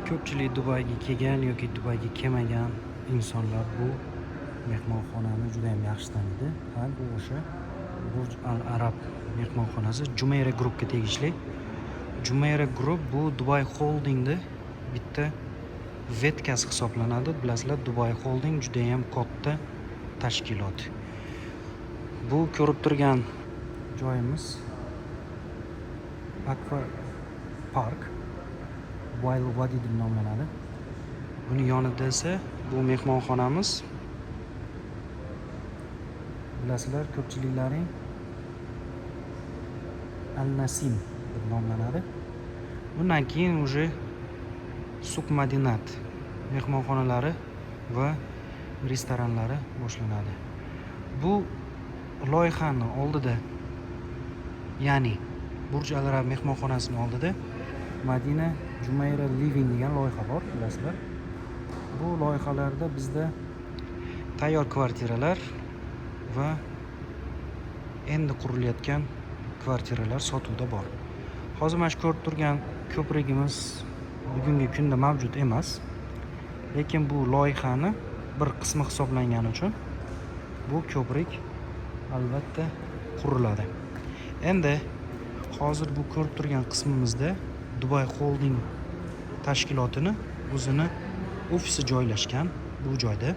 Ko'pchilik Dubayga kelgan yoki Dubayga kelmagan insonlar bu mehmonxonani juda ham yaxshi taniydi. Ha, bu o'sha Burj Al Arab mehmonxonasi Jumeirah Groupga tegishli. Jumeirah Group bu Dubai Holdingni bitta ветка si hisoblanadi. Bilasizlar, Dubai Holding juda ham katta tashkilot. Bu ko'rib turgan joyimiz Aqua Park Wild Wadi deb nomlanadi. Buni yonida esa bu mehmonxonamiz. Bilasizlar, ko'pchiliklaring Al Nasim deb nomlanadi. Bundan keyin уже Suq Madinat mehmonxonalari va restoranlari boshlanadi. Bu loyihani oldida, ya'ni Burj Al Arab mehmonxonasini oldida Madina Jumeirah Living degan loyiha bor, bilasizlar. Bu loyihalarda bizda tayyor kvartiralar va endi qurilayotgan kvartiralar sotuvda bor. Hozir mana shu ko'rib turgan ko'prigimiz bugungi kunda mavjud emas. Lekin bu loyihani bir qismi hisoblangani uchun bu ko'prik albatta quriladi. Endi hozir bu ko'rib turgan qismimizda Dubai Holding tashkilotini o'zini ofisi joylashgan bu joyda.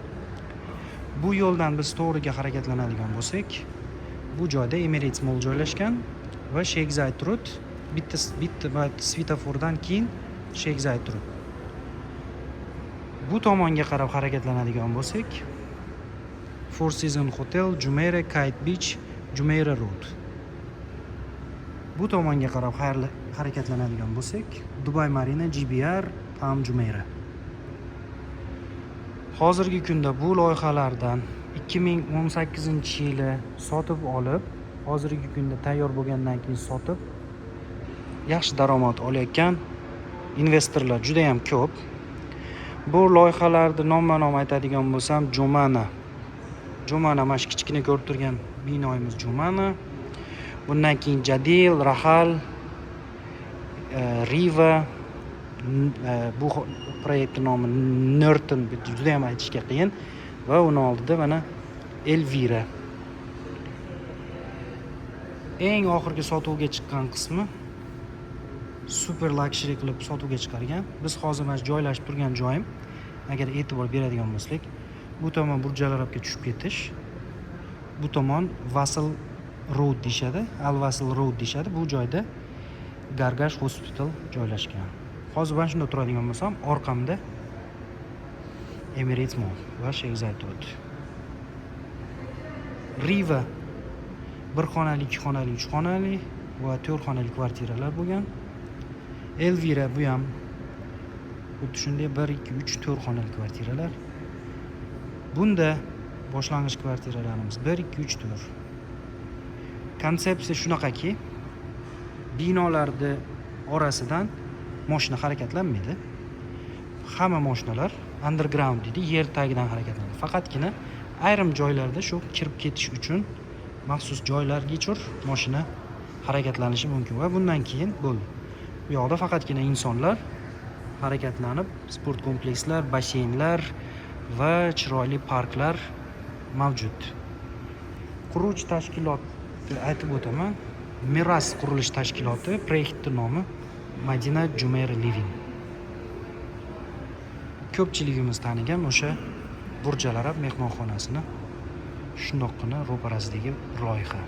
Bu yo'ldan biz to'g'riga harakatlanadigan bo'lsak, bu joyda Emirates Mall joylashgan va Sheikh Zayed Road, bitta svetofordan keyin Sheikh Zayed Road. Bu tomonga qarab harakatlanadigan bo'lsak, Four Seasons Hotel, Jumeirah, Kite Beach, Jumeirah Road. Bu tomonga qarab harakatlanadigan bo'lsak, Dubai Marina, JBR, Palm Jumeirah. Hozirgi kunda bu loyihalardan 2018-yili sotib olib, hozirgi kunda tayyor bo'lgandan keyin sotib, yaxshi daromad olayotgan investorlar juda ham ko'p. Bu loyihalarni nomma-nom aytadigan bo'lsam, Jumana. Jumana, mana shu kichkina ko'rib turgan binoyimiz Jumana. Bundan keyin Jadil, Rahal, Riva, bu proyektni nomi Norton, juda ham aytishga qiyin, va uni oldida mana Elvira. Eng oxirgi sotuvga chiqqan qismi super luxury qilib sotuvga chiqargan. Biz hozir mana shu joylashib turgan joyim, agar e'tibor beradigan bo'lsak, bu tomon Burj Al Arabga tushib ketish, bu tomon Vasl Road deyishadi, Al Vasl Road deyishadi. Bu joyda Gargash Hospital joylashgan. Hozir mana shunda turadigan bo'lsam, orqamda Emirates Mall va Sheikh Zayed Road. Riva bir xonali, ikki xonali, uch xonali va to'rt xonali kvartiralar bo'lgan. Elvira, bu ham xuddi shunday bir, ikki, uch, to'rt xonali kvartiralar. Bunda boshlang'ich kvartiralarimiz bir, ikki, uch, to'rt. Konsepsiya shunaqaki, binolarni orasidan moshina harakatlanmaydi. Hamma moshinalar underground deydi, yer tagidan harakatlanadi. Faqatgina ayrim joylarda shu kirib ketish uchun maxsus joylargacha moshina harakatlanishi mumkin va bundan keyin bo'ldi. Bu yoqda faqatgina insonlar harakatlanib, sport komplekslar, basseynlar va chiroyli parklar mavjud. Quruvchi tashkilotni aytib o'taman. Miras qurilish tashkiloti, proyektni nomi Madina Jumeirah Living. Ko'pchiligimiz tanigan o'sha Burj Al Arab mehmonxonasini shundoqqina ro'parasidagi loyiha.